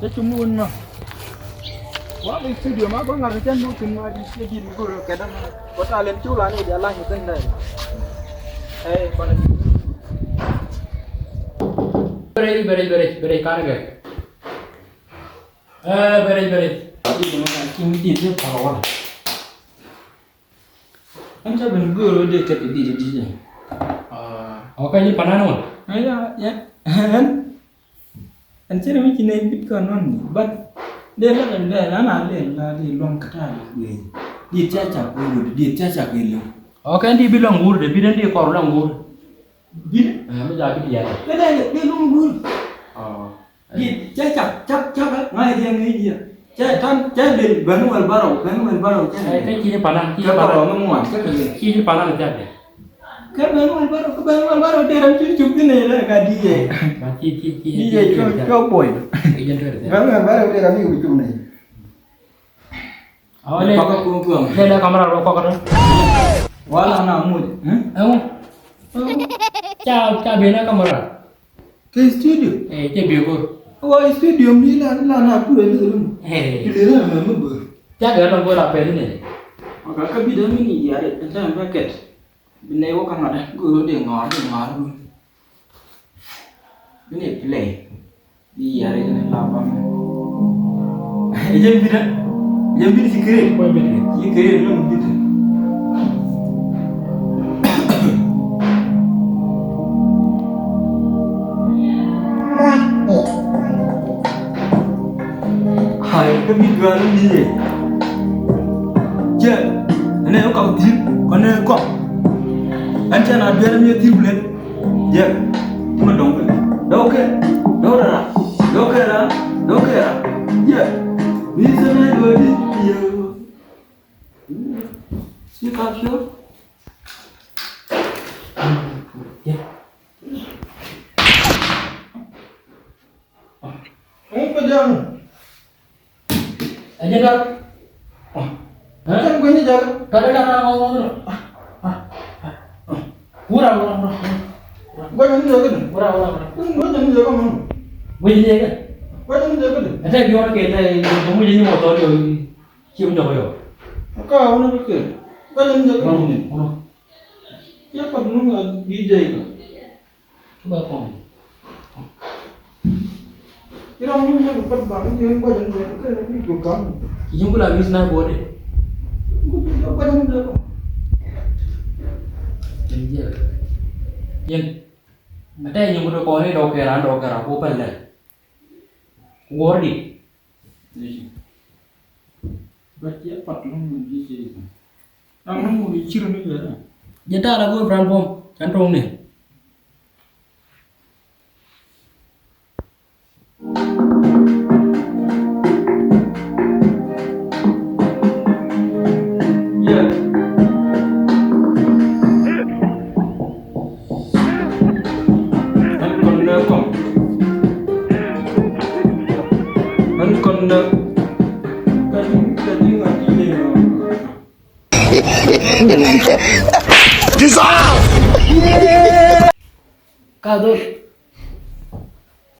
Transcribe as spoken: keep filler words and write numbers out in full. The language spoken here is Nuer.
Cɛ cum ni wun ma. Wa mi studio ma gua ŋar kɛ jɛn ni wun ma di studio di goro kɛ dama. Wa ta len cu la ni di ala ni thin dai. Ey, kɔn. Bere, bere, bere, bere, kan kɛ. Eh, bere, bere. Di ma kan kin di di pa wala. An ca ben go̱o̱r wä dee kɛt kɛ di̱t di̱t ni. Ah, ɔ, ka ji̱ panan wä? Ah, ya, ya. Ɛn, ɛn cɛ rɛ mi ci nɛy bit kɔn nɔn ni. But dee lɛ kɛ dee la na lɛ la dee luɔŋ kɛ ta̱a̱ lɛ guiy. Diet ca ca guiy wä, diet ca ca guiy lɛ. Ɔ, kɛn di bi luɔŋ wur de, bi den di kɔr luɔŋ wur. Bit? Eh, mi ja bit yɛn. Kɛ dee, dee luɔŋ wur. Ɔ. Di, cɛ cak, cak, cak, ŋa̱c diɛn ŋi̱i̱c yɛ. Cɛ tan, cɛ lil ben wɛl bärɔw, ben wɛl bärɔw, cɛ lil. Ɛ, kɛ ci panan, ci panan. Kɛ bärɔw mi ŋuan, cɛ kɛ lil. Ci panan cak dɛ. Kɛ ben wɛl bärɔw, kɛ ben wɛl bärɔw, dee ram ci cup thin ɛ lɛ ka di yɛ. Ba ci, ci, ci, di yɛ cuɔ, cuɔ boy. Kɛ jɛn tɔrɛ. Ben wɛl bärɔw, dee ram ci cup nɛ. Awa lɛ. Paka kun tuɔm. Lɛ lɛ kamera rɔ kɔkɔtɔ. Wala na mul. Ɛŋu? Ca, ca ben na kamera. Kɛ studio? Eh, cɛ biɛ kor. Wa studio mi la, la na kul ni rum. Eh. Kile na mɛ mɛ bor. Ca gɛ lɔŋ bor a pɛl ni. Wa ka ka bi da mi ni yare, ta ba ket. Bi ne wa ka ŋa da, go ro de ŋɔr, de ŋɔr rum. Bi ne play. Bi yare ni la ba mɛ. Jɛn bi da. Jɛn bi da ci kere. Kɔn bi da. Ci kere ni bi da. Hay, kä bi duel ni ye. Jɛ, ne ko kam tin, ko ne ko. An cɛ na duel ni tin blen. Jɛ, ti ma dɔŋ blen. Dɔw kɛ, dɔw ra, dɔw kɛ ra, dɔw kɛ ra. Jɛ, ni se ne duel ni ye. Si ka fiyo. Jɛ. Ɛŋu kɛ jam? Ɛ jɛ dak. Ɛ? Jam kɛ ni jɛ. Ka dee dak ŋɔŋ ŋɔŋ. Wura, wura, wura. Gɔjɛ ni jɛ kɛ dee. Wura, wura, wura. Gɔjɛ ni jɛ kɛ mɔ. Gɔjɛ ni jɛ kɛ. Gɔjɛ ni jɛ kɛ dee. Ɛ tɛ bi wä kɛ tɛ, mɔ mɔ jɛ ni mɔ tɔ jɔ. Ciɛ mi jɔkɔ yɔ. Ka wä ni kɛ. Gɔjɛ ni jɛ kɛ mɔ. Wura, wura. Ciɛ kɔt ni ŋa bi jɛ kɛ. Ba kɔn. Ira mu ne ko pat ba ni ko jɛ ne ko ni ko kam. Yin kula mis na bode. Ko ko ko ne ko. Yin jɛ. Yin. Ata yin ko ko ne do kera do kera ko palle. Wori. Ba ciɛ pat lɔŋ mi ji̱ ji̱. Ram ni ŋuɔ̱t i̱ cir ni jɛ. Jɛ ta̱a̱ la go̱o̱r Bran Bom, can tɔŋ ni. Yeah. Ɛn kɔn nɛ kɔn. Ɛn kɔn nɛ. Kɛ ji̱, kɛ ji̱ ŋa̱c ji̱ nɛ. Dissolve! Ka dhol.